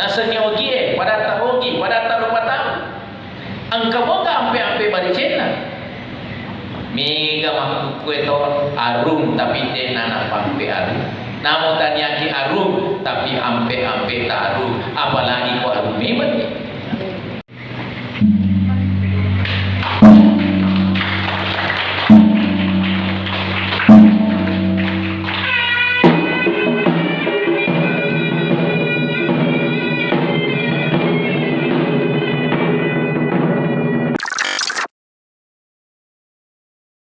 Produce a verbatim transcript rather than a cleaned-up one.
Senni ogie, padatta ogi, padatta rupa tau. Engka moga ampe-ampe baricenna. Mega makkukkue to arung, tapi de'na napampe arung. Namo taniaki arung, tapi ampe-ampe ta arung. Apalagi ko arung memeng.